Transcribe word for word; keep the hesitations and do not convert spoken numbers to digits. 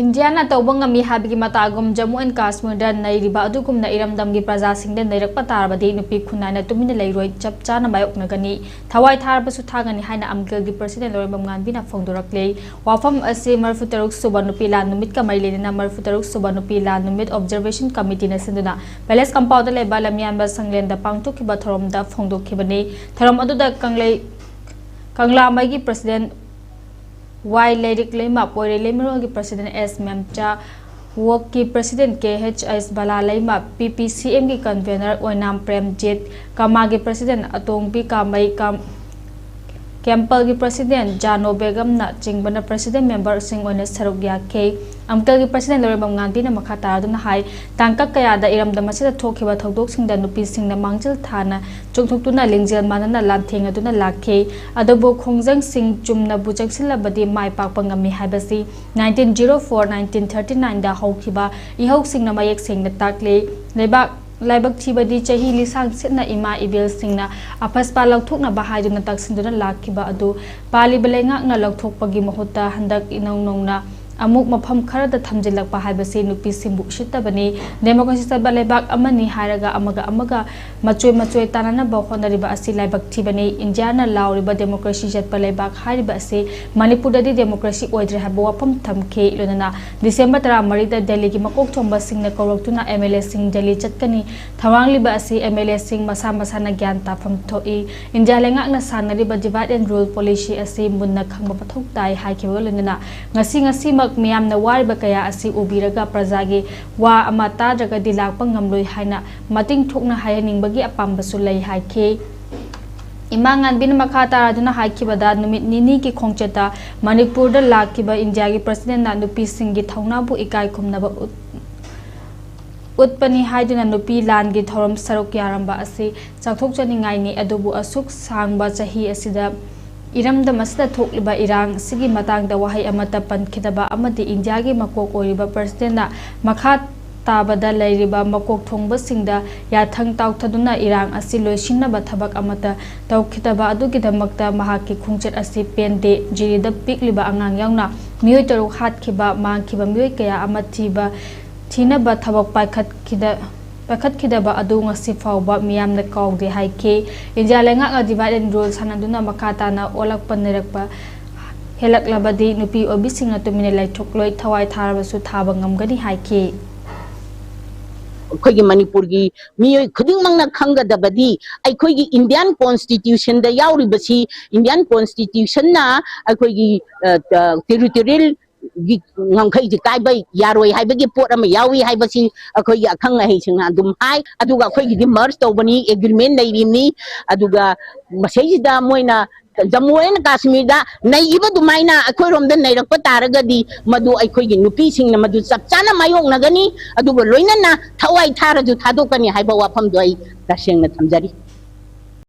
ꯏꯟꯗꯤꯌꯥꯅ ꯇꯧꯕ ꯉꯝꯃꯤ ꯍꯥꯏꯕꯒꯤ ꯃꯇꯥꯒꯨꯝ ꯖꯝꯃꯨ ꯑꯦꯟ ꯀꯥꯁꯃꯤꯔꯗ ꯅꯩꯔꯤꯕ ꯑꯗꯨꯒꯨꯝꯅ ꯏꯔꯝꯗꯝꯒꯤ ꯄ꯭ꯔꯖꯥꯁꯤꯡꯗ ꯅꯩꯔꯛꯄ ꯇꯥꯔꯕꯗꯤ ꯅꯨꯄꯤ ꯈꯨꯟꯅꯥꯏꯅ ꯇꯨꯃꯤꯟꯅ ꯂꯩꯔꯣꯏ, ꯆꯞ ꯆꯥꯅ ꯃꯥꯌꯣꯛꯅꯒꯅꯤ꯫ ꯊꯋꯥꯏ ꯊꯥꯔꯕꯁꯨ ꯊꯥꯒꯅꯤ ꯍꯥꯏꯅ ꯑꯝꯀꯤꯜꯒꯤ ꯄ꯭ꯔꯁꯤꯗꯦꯟ ꯂꯣꯏꯔꯦꯝꯕꯝ ꯉꯥꯟꯕꯤꯅ ꯐꯣꯡꯗꯣꯔꯛꯂꯦ꯫ ꯋꯥꯐꯝ ꯑꯁꯤ ꯃꯔꯤꯐꯨ ꯇꯔꯨꯛ ꯁꯨꯕ ꯅꯨꯄꯤ ꯂꯥꯟ ꯅꯨꯃꯤꯠꯀ ꯃꯔꯤ ꯂꯩꯅꯅ ꯃꯔꯤꯐꯨ ꯇꯔꯨꯛ ꯁꯨꯕ ꯅꯨꯄꯤ ꯂꯥꯟ ꯅꯨꯃꯤꯠ ꯑꯣꯕꯖꯔꯕꯦꯁꯟ ꯀꯃꯤꯇꯤꯅ ꯁꯤꯟꯗꯨꯅ ꯄꯦꯂꯦꯁ ꯀꯝꯄꯥꯎꯟꯗ ꯂꯩꯕ ꯂꯝꯌꯥꯟꯕ ꯁꯪꯂꯦꯟꯗ ꯄꯥꯡꯊꯣꯛꯈꯤꯕ ꯊꯧꯔꯝꯗ ꯐꯣꯡꯗꯣꯛꯈꯤꯕꯅꯤ꯫ ꯊꯧꯔꯝ ꯑꯗꯨꯗ ꯀꯪꯂꯩ ꯀꯪꯂꯥꯃꯩꯒꯤ ꯄ꯭ꯔꯁꯤꯗꯦꯟ ꯋꯥꯏ ꯂꯩꯔꯤꯛ ꯂꯩꯃ, ꯄꯣꯏꯔꯩ ꯂꯩꯃꯔꯣꯜꯒꯤ ꯄ꯭ꯔꯁꯤꯗꯦꯟ ꯑꯦꯁ ꯃꯦꯝꯆꯥ, ꯋꯣꯛꯀꯤ ꯄ꯭ꯔꯁꯤꯗꯦꯟ ꯀꯦ ꯑꯩꯆ ꯑꯩꯆ ꯕꯂꯥ ꯂꯩꯃ, ꯄꯤ ꯄꯤ ꯁꯤ ꯑꯦꯝꯒꯤ ꯀꯟꯚꯦꯅꯔ ꯑꯣꯏꯅꯥꯝ ꯄ꯭ꯔꯦꯝꯖꯤꯠ, ꯀꯃꯥꯒꯤ ꯄ꯭ꯔꯁꯤꯗꯦꯟ ꯑꯇꯣꯡꯕꯤ ꯀꯥꯃꯩ, ꯀꯝ-, ꯀꯦꯝꯄꯜꯒꯤ ꯄ꯭ꯔꯁꯤꯗꯦꯟ ꯖꯥꯅꯣ ꯕꯦꯒꯝꯅ ꯆꯤꯡꯕꯅ ꯄ꯭ꯔꯁꯤꯗꯦꯟ ꯃꯦꯝꯕꯔꯁꯤꯡ ꯑꯣꯏꯅ ꯁꯔꯨꯛ ꯌꯥꯈꯤ꯫ ꯑꯝꯀꯤꯜꯒꯤ ꯄ꯭ꯔꯁꯤꯗꯦꯟ ꯂꯣꯏꯔꯦꯝꯕꯝ ꯉꯥꯟꯕꯤꯅ ꯃꯈꯥ ꯇꯥꯔꯗꯨꯅ ꯍꯥꯏ, ꯇꯥꯡꯀꯛ ꯀꯌꯥꯗ ꯏꯔꯝꯗꯝ ꯑꯁꯤꯗ ꯊꯣꯛꯈꯤꯕ ꯊꯧꯗꯣꯛꯁꯤꯡꯗ ꯅꯨꯄꯤꯁꯤꯡꯅ ꯃꯥꯡꯖꯤꯜ ꯊꯥꯅ ꯆꯣꯡꯊꯣꯛꯇꯨꯅ ꯂꯤꯡꯖꯦꯜ ꯃꯥꯟꯅꯅ ꯂꯥꯟꯊꯦꯡꯅꯗꯨꯅ ꯂꯥꯛꯈꯤ꯫ ꯑꯗꯨꯕꯨ ꯈꯣꯡꯖꯪꯁꯤꯡ ꯆꯨꯝꯅ ꯕꯨ ꯆꯪꯁꯤꯜꯂꯕꯗꯤ ꯃꯥꯏ ꯄꯥꯛꯄ ꯉꯝꯃꯤ ꯍꯥꯏꯕꯁꯤ nineteen zero four, nineteen thirty nineꯗ ꯍꯧꯈꯤꯕ ꯏꯍꯧꯁꯤꯡꯅ ꯃꯌꯦꯛ ꯁꯦꯡꯅ ꯇꯥꯛꯂꯤ꯫ ꯂꯩꯕꯥꯛ ꯂꯥꯏꯕꯛ ꯊꯤꯕꯗꯤ ꯆꯍꯤ ꯂꯤꯁꯥꯡ ꯁꯤꯠꯅ ꯏꯃꯥ ꯏꯕꯦꯜꯁꯤꯡꯅ ꯑꯐꯁꯄꯥ ꯂꯧꯊꯣꯛꯅꯕ ꯍꯥꯏꯗꯨꯅ ꯇꯛꯁꯤꯟꯗꯨꯅ ꯂꯥꯛꯈꯤꯕ ꯑꯗꯨ ꯄꯥꯜꯂꯤꯕ ꯂꯩꯉꯥꯛꯅ ꯂꯧꯊꯣꯛꯄꯒꯤ ꯃꯍꯨꯠꯇ ꯍꯟꯗꯛ ꯏꯅꯧ ꯅꯧꯅ ꯑꯃꯨꯛ ꯃꯐꯝ ꯈꯔꯗ ꯊꯝꯖꯤꯜꯂꯛꯄ ꯍꯥꯏꯕꯁꯤ ꯅꯨꯄꯤꯁꯤꯡꯕꯨ ꯎꯁꯤꯠꯇꯕꯅꯤ꯫ ꯗꯦꯃꯣꯀ꯭ꯔꯦꯁꯤ ꯆꯠꯄ ꯂꯩꯕꯥꯛ ꯑꯃꯅꯤ ꯍꯥꯏꯔꯒ ꯑꯃꯒ ꯑꯃꯒ ꯃꯆꯣꯏ ꯃꯆꯣꯏ ꯇꯥꯟꯅꯅꯕ ꯍꯣꯠꯅꯔꯤꯕ ꯑꯁꯤ ꯂꯥꯏꯕꯛ ꯊꯤꯕꯅꯤ꯫ ꯏꯟꯗꯤꯌꯥꯅ ꯂꯥꯎꯔꯤꯕ ꯗꯦꯃꯣꯀ꯭ꯔꯦꯁꯤ ꯆꯠꯄ ꯂꯩꯕꯥꯛ ꯍꯥꯏꯔꯤꯕ ꯑꯁꯤ ꯃꯅꯤꯄꯨꯔꯗꯗꯤ ꯗꯦꯃꯣꯀ꯭ꯔꯦꯁꯤ ꯑꯣꯏꯗ꯭ꯔꯦ ꯍꯥꯏꯕ ꯋꯥꯐꯝ ꯊꯝꯈꯤ꯫ ꯂꯣꯏꯅꯅ ꯗꯤꯁꯦꯝꯕꯔ ꯇꯔꯥꯃꯔꯤꯗ ꯗꯦꯜꯂꯤꯒꯤ ꯃꯀꯣꯛ ꯊꯣꯡꯕꯁꯤꯡꯅ ꯀꯧꯔꯛꯇꯨꯅ ꯑꯦꯝ ꯑꯦꯜ ꯑꯦꯁꯤꯡ ꯗꯦꯜꯂꯤ ꯆꯠꯀꯅꯤ꯫ ꯊꯧꯔꯥꯡꯂꯤꯕ ꯑꯁꯤ ꯑꯦꯝ ꯑꯦꯜ ꯑꯦꯁꯤꯡ ꯃꯁꯥ ꯃꯁꯥꯅ ꯒ꯭ꯌꯥꯟ ꯇꯥꯐꯝ ꯊꯣꯛꯏ꯫ ꯏꯟꯗꯤꯌꯥ ꯂꯩꯉꯥꯛꯅ ꯁꯥꯟꯅꯔꯤꯕ divide and rule policy ꯑꯁꯤ ꯃꯨꯟꯅ ꯈꯪꯕ ꯃꯊꯧ ꯇꯥꯏ ꯍꯥꯏꯈꯤꯕꯒ ꯂꯣꯏꯅꯅ ꯉꯁꯤ ꯉꯁꯤꯃꯛ ꯃꯤꯌꯥꯝꯅ ꯋꯥꯔꯤꯕ ꯀꯌꯥ ꯑꯁꯤ ꯎꯕꯤꯔꯒ ꯄ꯭ꯔꯖꯥꯒꯤ ꯋꯥ ꯑꯃ ꯇꯥꯗ꯭ꯔꯒꯗꯤ ꯂꯥꯛꯄ ꯉꯝꯂꯣꯏ ꯍꯥꯏꯅ ꯃꯇꯤꯡ ꯊꯣꯛꯅ ꯍꯥꯏꯍꯟꯅꯤꯡꯕꯒꯤ ꯑꯄꯥꯝꯕꯁꯨ ꯂꯩ ꯍꯥꯏꯈꯤ꯫ ꯏꯃꯥ ꯉꯥꯟꯕꯤꯅ ꯃꯈꯥ ꯇꯥꯔꯗꯨꯅ ꯍꯥꯏꯈꯤꯕꯗ, ꯅꯨꯃꯤꯠ ꯅꯤꯅꯤꯒꯤ ꯈꯣꯡꯆꯠꯇ ꯃꯅꯤꯄꯨꯔꯗ ꯂꯥꯛꯈꯤꯕ ꯏꯟꯗꯤꯌꯥꯒꯤ ꯄ꯭ꯔꯁꯤꯗꯦꯟꯅ ꯅꯨꯄꯤꯁꯤꯡꯒꯤ ꯊꯧꯅꯥꯕꯨ ꯏꯀꯥꯏ ꯈꯨꯝꯅꯕ ꯎꯠ-, ꯎꯠꯄꯅꯤ ꯍꯥꯏꯗꯨꯅ ꯅꯨꯄꯤ ꯂꯥꯟꯒꯤ ꯊꯧꯔꯝ ꯁꯔꯨꯛ ꯌꯥꯔꯝꯕ ꯑꯁꯤ ꯆꯥꯎꯊꯣꯛꯆꯅꯤꯡꯉꯥꯏꯅꯤ꯫ ꯑꯗꯨꯕꯨ ꯑꯁꯨꯛ ꯁꯥꯡꯕ ꯆꯍꯤ ꯑꯁꯤꯗ ꯏꯔꯝꯗꯝ ꯑꯁꯤꯗ ꯊꯣꯛꯂꯤꯕ ꯏꯔꯥꯡ ꯑꯁꯤꯒꯤ ꯃꯇꯥꯡꯗ ꯋꯥꯍꯩ ꯑꯃꯠꯇ ꯄꯟꯈꯤꯗꯕ ꯑꯃꯗꯤ ꯏꯟꯗꯤꯌꯥꯒꯤ ꯃꯀꯣꯛ ꯑꯣꯏꯔꯤꯕ ꯄ꯭ꯔꯁꯤꯗꯦꯟꯅ ꯃꯈꯥ ꯇꯥꯕꯗ ꯂꯩꯔꯤꯕ ꯃꯀꯣꯛ ꯊꯣꯡꯕꯁꯤꯡꯗ ꯌꯥꯊꯪ ꯇꯥꯎꯊꯗꯨꯅ ꯏꯔꯥꯡ ꯑꯁꯤ ꯂꯣꯏꯁꯤꯟꯅꯕ ꯊꯕꯛ ꯑꯃꯠꯇ ꯇꯧꯈꯤꯗꯕ ꯑꯗꯨꯒꯤꯗꯃꯛꯇ ꯃꯍꯥꯛꯀꯤ ꯈꯣꯡꯆꯠ ꯑꯁꯤ ꯄꯦꯟꯗꯦ꯫ ꯖꯤꯔꯤꯗ ꯄꯤꯛꯂꯤꯕ ꯑꯉꯥꯡ ꯌꯥꯎꯅ ꯃꯤꯑꯣꯏ ꯇꯔꯨꯛ ꯍꯥꯠꯈꯤꯕ, ꯃꯥꯡꯈꯤꯕ ꯃꯤꯑꯣꯏ ꯀꯌꯥ ꯑꯃ ꯊꯤꯕ, ꯊꯤꯅꯕ ꯊꯕꯛ ꯄꯥꯏꯈꯠꯈꯤꯗ-, ꯄꯥꯏꯈꯠꯈꯤꯗꯕ ꯑꯗꯨ ꯉꯁꯤ ꯐꯥꯎꯕ ꯃꯤꯌꯥꯝꯅ ꯀꯥꯎꯗꯦ ꯍꯥꯏꯈꯤ꯫ ꯏꯟꯗꯤꯌꯥ ꯂꯩꯉꯥꯛꯅ divide and rule ꯁꯥꯟꯅꯗꯨꯅ ꯃꯈꯥ ꯇꯥꯅ ꯑꯣꯜꯂꯛꯄ ꯅꯩꯔꯛꯄ ꯍꯦꯜꯂꯛꯂꯕꯗꯤ ꯅꯨꯄꯤ ꯑꯣꯏꯕꯤꯁꯤꯡꯅ ꯇꯨꯃꯤꯟꯅ ꯂꯩꯊꯣꯛꯂꯣꯏ, ꯊꯋꯥꯏ ꯊꯥꯔꯕꯁꯨ ꯊꯥꯕ ꯉꯝꯒꯅꯤ ꯍꯥꯏꯈꯤ꯫ ꯑꯩꯈꯣꯏꯒꯤ ꯃꯅꯤꯄꯨꯔꯒꯤ ꯃꯤꯑꯣꯏ ꯈꯨꯗꯤꯡꯃꯛꯅ ꯈꯪꯒꯗꯕꯗꯤ ꯑꯩꯈꯣꯏꯒꯤ Indian Constitutionꯗ ꯌꯥꯎꯔꯤꯕꯁꯤ, Indian Constitutionꯅ ꯑꯩꯈꯣꯏꯒꯤ, ꯑ, ꯑ, territorialꯒꯤ ꯉꯝꯈꯩꯁꯤ ꯀꯥꯏꯕ ꯌꯥꯔꯣꯏ ꯍꯥꯏꯕꯒꯤ ꯄꯣꯠ ꯑꯃ ꯌꯥꯎꯏ ꯍꯥꯏꯕꯁꯤ ꯑꯩꯈꯣꯏꯒꯤ ꯑꯈꯪ ꯑꯍꯩꯁꯤꯡꯅ ꯑꯗꯨꯝ ꯍꯥꯏ꯫ ꯑꯗꯨꯒ ꯑꯩꯈꯣꯏꯒꯤꯗꯤ merge ꯇꯧꯕꯅꯤ, agreement ꯂꯩꯔꯤꯕꯅꯤ꯫ ꯑꯗꯨꯒ ꯃꯁꯩꯁꯤꯗ ꯃꯣꯏꯅ Jammu and Kashmirꯗ ꯅꯩꯈꯤꯕ ꯑꯗꯨꯃꯥꯏꯅ ꯑꯩꯈꯣꯏꯔꯣꯝꯗ ꯅꯩꯔꯛꯄ ꯇꯥꯔꯒꯗꯤ ꯃꯗꯨ ꯑꯩꯈꯣꯏꯒꯤ ꯅꯨꯄꯤꯁꯤꯡꯅ ꯃꯗꯨ ꯆꯞ ꯆꯥꯅ ꯃꯥꯌꯣꯛꯅꯒꯅꯤ꯫ ꯑꯗꯨꯒ ꯂꯣꯏꯅꯅ ꯊꯋꯥꯏ ꯊꯥꯔꯁꯨ ꯊꯥꯗꯣꯛꯀꯅꯤ ꯍꯥꯏꯕ ꯋꯥꯐꯝꯗꯣ ꯑꯩ ꯇꯁꯦꯡꯅ ꯊꯝꯖꯔꯤ꯫